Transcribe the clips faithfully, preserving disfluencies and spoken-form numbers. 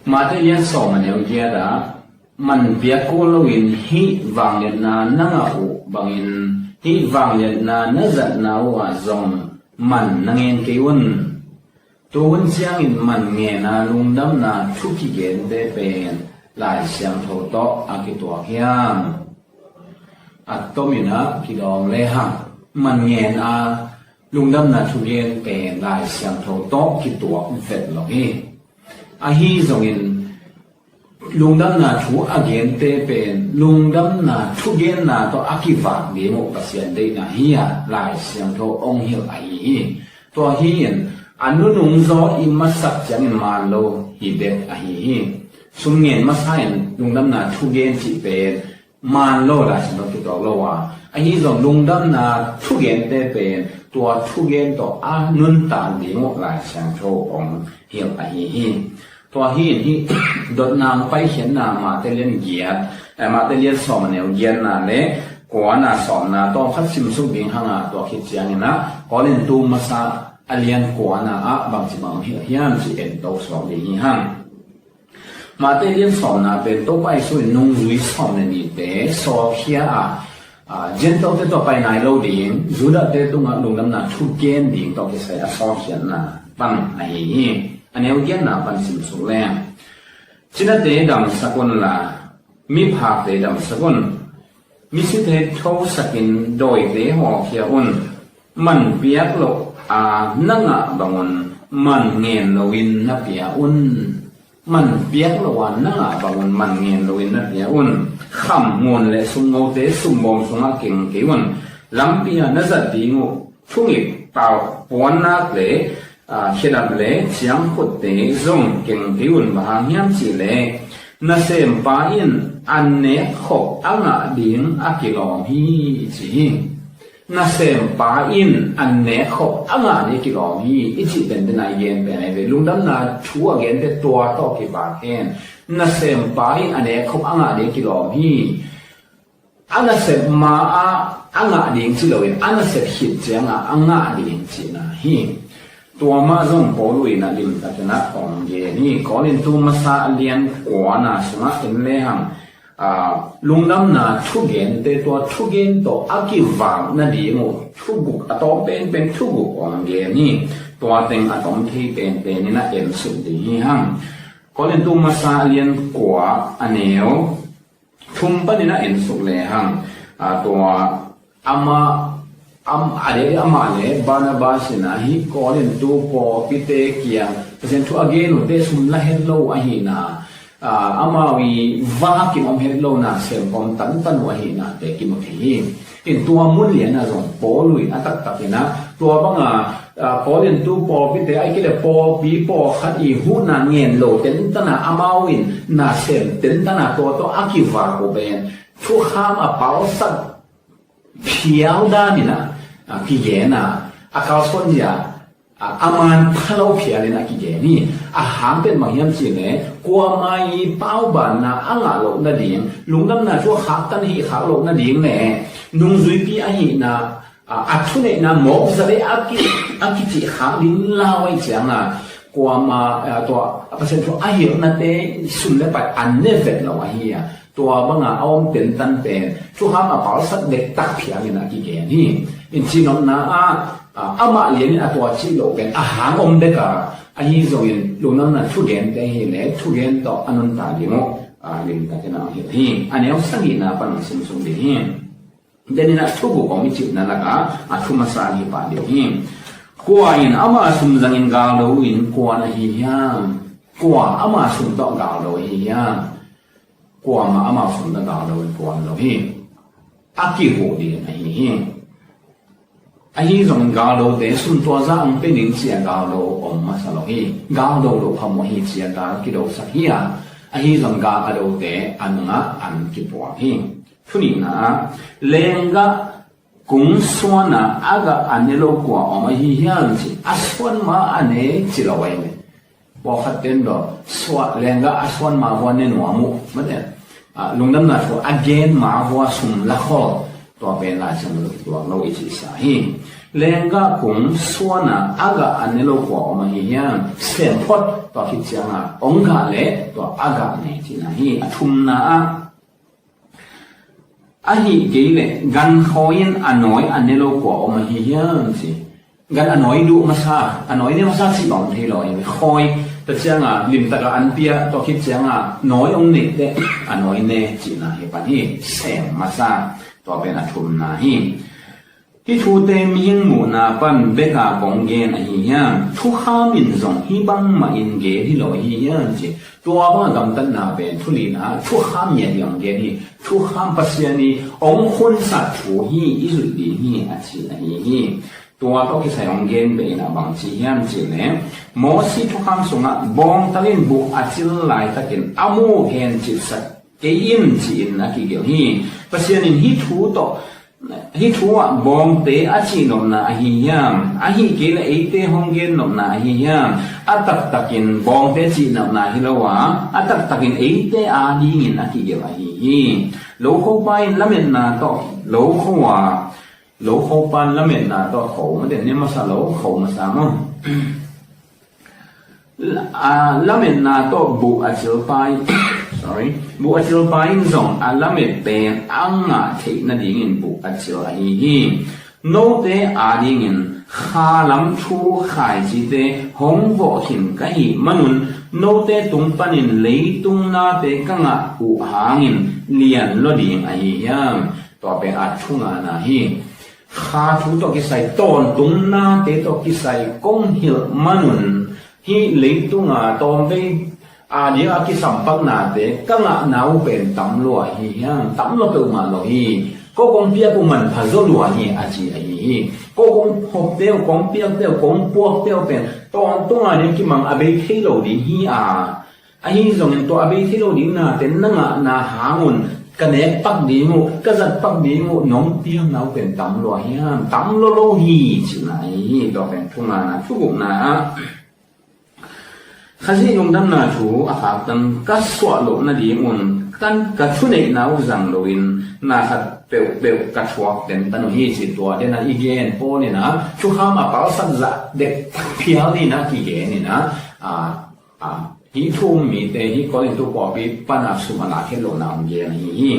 Matthai lian sawm a neu giat ah, man piak kul loin hih vangliatna na ngah uh bangin hih vangliatna na zatna uh ah zong man na ngen kei un. Tu hun ciangin man ngen a lungdamna thu kigente pen Lai Siangtho tawh a kituak hiam? A tomin a kidawng lehang, man ngen a lungdamna thugen pen Lai Siangtho tawh kituak vet lo hi. Ahi zongin lungdamna thu a gente pen lungdamna thugenna tawh a kivak ding uh Pasian deihna hi a, Lai Siangtho hong hilh ahi hi. Tua hi-in a nunung zaw i masak ciangin man lo hi bek ahi hi. Sum ngen masa in lungdamna thugen cih pen man lo, Lai Siangtho kituak lo a, ahi zong lungdamna thugente pen tua thugen tawh a nuntak ding uh Lai Siangtho hong hilh ahi hi. Tua hi-in hih dotna hong paikhiatna Matthai lian giat, eh, Matthai lian sawm a neu giatna le kuana sawmna tawm khat simsuk ding hang a, tua khit ciangin a Korintu masa a lian kuana ah bangci bang hong hilh hiam cih en to suak ding hi hang. Matthai lian sawmna pen Topa Jesu in nungzui sawm le nihte sawlkhia a, a, Gentile-te tawh pai nai lo ding, Judah-te tungah lungdamna thugen ding tawh kisai a sawlkhiatna pan ahi hi. A neu giatna pan simsuk leng, cinate damsak unla, miphakte damsak un. Misite thosakin dawite hawlkhia un. Man piak loh a na ngah bangun man ngen loin na pia un. Man piak loh a na ngah bangun man ngen loin na pia un. Kham, ngun le sumngote sumbawm sungah keng kei un. Lampi a na zat ding uh thungip, pau, puannak le, aa, khedap le ciangkhutte zong keng kei un. Bang hang hiam cih leh nasempa in an nek khop a ngah ding a kilawm hi, ci hi. Nasempa in an nek khop a ngah ding a kilawm hi, i cih tenten a i gen pen ahi ve. Lungdamna thu a gente tua tawh kibang hen. Nasempa in a nek khop a ngah ding a kilawm hi. A nasep ma-ah a ngah ding ci loin a nasep khit ciangah a ngah ding cihna hi. Tua mah zong Paul in a limtakin a hong gen hi. Korintu masa a lian kuana sungah en lehang, aa, lungdamna thugente tua thugen tawh a kivak nading uh thuguk, a tawm penpen thuguk hong gen hi. Tua teng a tom thei penpen in a en suk ding hi hang. Korintu masa a lian kua a neu thum panin a en suk lehang, a, tua amah, am, a deh amah le Barnabas in a hih Korintu pawlpite kiang Pasian thu a gen uhte sum la het lo ahihna, a, amau i vak in om het lo na sem pom tantan uh ahihnate kimu thei hi. In tua mun lian a zong Paul in a taktak in a tua banga, aa, Korintu pawlpite, ahih kei leh pawlpi pawlkhat i huhna ngen lo tentana amau in nasem tentana tua tawh a kivak uh pen thukham a palsat phial danin a, a, kigen a, a kalsuan zia, a, a man pha lo phial in a kigen hi. A hang pen bang hiam cih leh kuamah i paubanna a ngah loh nading, lungdamna thu a khaktan hih khak loh nading le nungzuipi ahihna, a, a thuneihna mawk zale a ki, a kicih khak ding lau ahih cianga kuamah, a, tua a Pasian thu a hilhnate sum le pai an ne vet lo ahi a, tua banga a om tentan pen thukham a palsat dektak phial in a kigen hi. In cihnopna ah, a, amah lian in a tua cih loh pen a hang om dek a, ahi zongin lungdamna thugente hi le thugen tawh a nuntak ding uh, a, limtakin a hilh hi. A neu sagihna pan a simsuk ding hi. Denin a thuguk om i cihna lakah a thu masa hi pah ding hi. Kua in ama sum zangin galdo in kuan ahi hiam? Kua ama sum tawh galdo ahi hiam? Kuamah ama sum tawh galdo in kuan lo hi. A kihuh ding ahi hi. Ahi zongin galdote sum tua zah ang pe ning cia galdo om masa lo hi. Galdo lo phamawh hi cia gal kidosak hi a, ahi zong gal a dote a nungah an kipuak hi. Thunihna ah, lenggah kung suan a a gah a ne lo kua om ahi hiam ci, a suan ma a ne ci lo ahi ve. Pawlkhat ten daw suah lenggah a suan ma vua ne nuam uh mate. A, lungdamna thu a gen ma vua sum la khol, Tua pen Lai Siangtho tuak lo i cihsa hi. Lenggah kung suan a a gah a ne lo kua om ahi hiam? Sem phot, tua khit ciangah hong gah leh tua a gah ne cihna hi. A thumna ah, ahih kei leh gan khawi in a nawi a ne lo kua om ahi hiam ci. Gan a nawi duh masa, a nawi ne masa cih bang om thei lo hi. Khawi, tua ciangah limtak a an pia, tua khit ciangah nawi hong neih teh a nawi ne cihna hi pan hi. Sem masa, tua pen a thumna hi. Hih thute mihing muhna pan bek a kong gen ahi hiam? Thukham in zong hih bangmah in gen hi lo ahi hiam ci. Tua bang a gamtatna pen thu lina ah thukham ngiat in hong gen hi. Thukham, Pasian in hong khunsat thu hi, i zuih ding hi a ci ahi hi. Tua tawh kisai hong gen beh in a bang ci hiam cih leh, Mosi thukham sungah bawngtal in buh a cil laitakin a muk hen cihsak kei in ci-in a kigelh hi. Pasian in hih thu tawh, hih thu ah bawngte a cihnopna ahi hiam? Ahih kei leh eite hong gennopna ahi hiam? A taktakin bawngte cihnopna hi lo a, a taktakin eite adingin a kigelh ahi hi. Lokhopa in lametna tawh, lokho a, lokhopa in lametna tawh kho, mate, ne masa lo, kho masa maw? A, lametna tawh buh a cilpa in, sorry, buh a cilpa in zong a lamet pen a ngah theih nadingin buh a cil ahi hi. Note adingin khalam thu khaicite hong vawh khin ka hih manun, note tung panin leitung nate ka ngah uh hangin lian lua ding ahi hiam? Tua pen a thungana hi. Kha thu tawh kisai, tawntung nate tawh kisai kong hilh manun, hih leitunga tawmvei adinga kisam pak nate ka ngahna uh pen tam lua hi hiam? Tam lua peuhmah lo hi. Ko kong piak uh manpha zaw lua hi a ci ahi hi. Ko kong hopte uh, kong piakte uh, kong puakte uh pen tawntung ading kimang a bei thei lo ding hi a, ahi zongin tua a bei thei lo ding nate na ngahna hangun ka nek pak ding uh, ka zat pak ding uh, nong piakna uh pen tam lua hiam? Tam lua lo hi cihna ahi hi. Tua pen thungana. Thugukna ah, Khazih lungdamna thu a khaktan ka suah loh nadingun kan, ka thuneihna uh zang loin na khat peuhpeuh ka thuak tentan uh hi ci. Tua dena i gen Paul in a thukham a palsat zah dek phial in a kigen in a, a, a, hih thu um mite, hih Korintu pawlpi pana sum a lak het lohna hong gen ahi hi.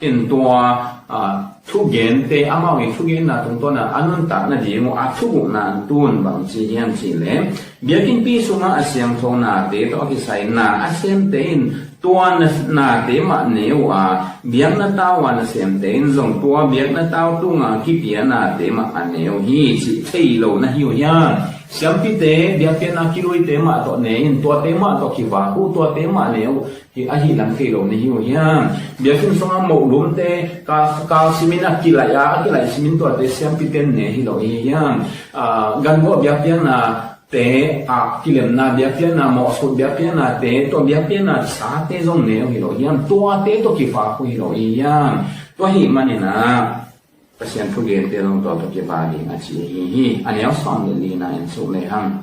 In tua, a, thugente, amau i thugenna tungtawna a nuntak nading uh a thugukna an tun bang ci hiam cih leh, biakinnpi sungah a siangtho nate tawh a kisai na a semte in tua na, nate mah ne uh a, biakna tau a nasemte in zong tua biakna tau tunga kipia nate mah a ne uh hi cih thei lo na hi uh hiam? Siampite, biakpiakna kiluite mah tawh ne in, tuate mah tawh kivak uh, tuate mah ne uh hi, ahi lam thei lo na hi uh hiam? Biakinn sungah moh lumte, ka, kal simin a kilaih a, a kilaih simin tuate siampite ne hi lo hi hiam? A, gan gawh biakpiakna te, a, kilemna biakpiakna, mawhsut biakpiaknate, tua biakpiakna sate zong ne uh hi lo hiam? Tuate tawh kivak uh hi lo hi hiam? Tua ahih manin a, Pasian thugente zong tua tawh kivak ding a ci ahi hi. A neu sawm le lina en suk lehang,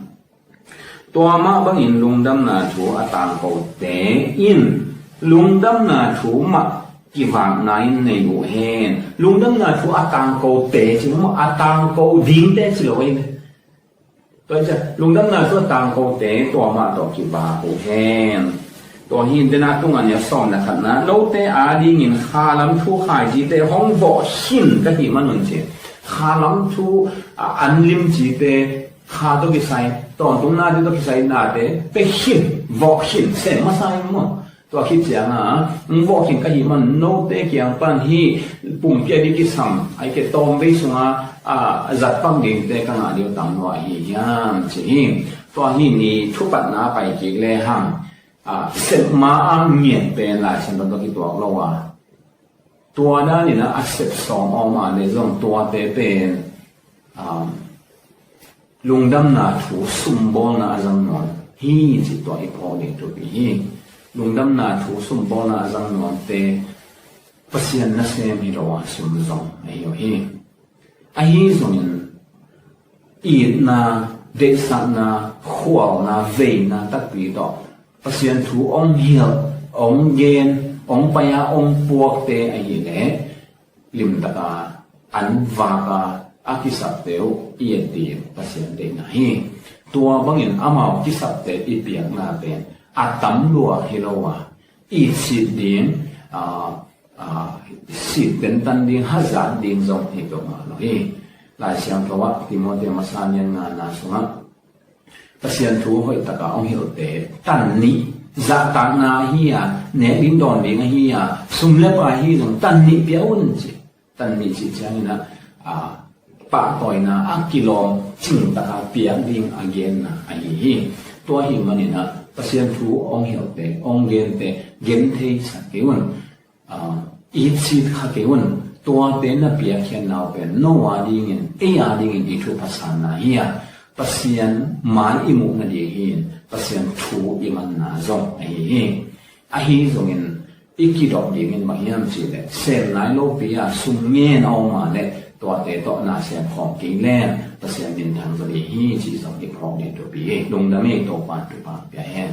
tua mah bangin lungdamna thu a tangkote in lungdamna thu mah kivakna in nei uh hen. Lungdamna thu a tangkote ci mah, a tangko dingte ci lo ei ve. Tua hi ciah, lungdamna thu a tangkote tua mah tawh kivak uh hen. Tua hi in dena tunga nia sawm le khatna, note adingin khalam thu khaicite hong vawh khin ka hih manun ci. Khalam thu, a, an lim cite, kha tawh kisai, tawntung nate tawh kisai nate pia khin, vawh khin, sem masa in maw? Tua khit cianga, hong vawh khin ka hih man note kiang pan hih pumpi a ding kisam, ahih kei leh tawmvei sunga, a, zat pak dingte ka ngah ding uh tam lua ahi hiam ci hi. Tua hi ni thupatna pai kik lehang, a, sep ma a ngiat pen Lai Siangtho tawh kituak lo a, tua danin a, a sep sawm a om a leh zong tuate pen, a, lungdamna thu sumbawlna a zang nawn hi cih tua i phawk ding thupi hi. Lungdamna thu sumbawlna a zang nawnte Pasian nasem hi lo a sum zong ahi uh hi. Ahi zongin itna, deihsakna, khualna, veina takpi tawh Pasian thu hong hilh, hong gen, hong pai a hong puakte ahih leh limtaka an vaka a kisapte uh i et ding Pasian deihna hi. Tua bangin amau kisapte i piakna pen a tam lua hi lo a, i sit ding, a, a, sit tentan ding, hazat ding zong hi peuhmah lo hi. Lai Siangtho ah Timothy masa nian ngana sungah Pasian thu hoih taka hong hilhte tan nih, zahtakna ahi a, nek ding dawn ding ahi a, sum le pai hi zong tan nih pia un ci. Tan nih cih ciangin ah, a, pahtawina a kilawm cing taka piak ding a genna ahi hi. Tua hi manin ah Pasian thu hong hilhte, hong gente, gen theisak kei un. A, i sit kha kei un. Tuate na piakkhiatna uh pen no a dingin, ei a dingin i thupha sanna hi a, Pasian mai i muhna ding hi in, Pasian thu i manna zong ahi hi. Ahi zongin i kidop dingin bang hiam cihleh, sem nai lopi a sum ngen a om a leh tuate tawh na sem khawm kei leng Pasian minthang zaw ding hi cih zong i phawk ding thupi hi. Lungdam hi. Topa thupha pia hen.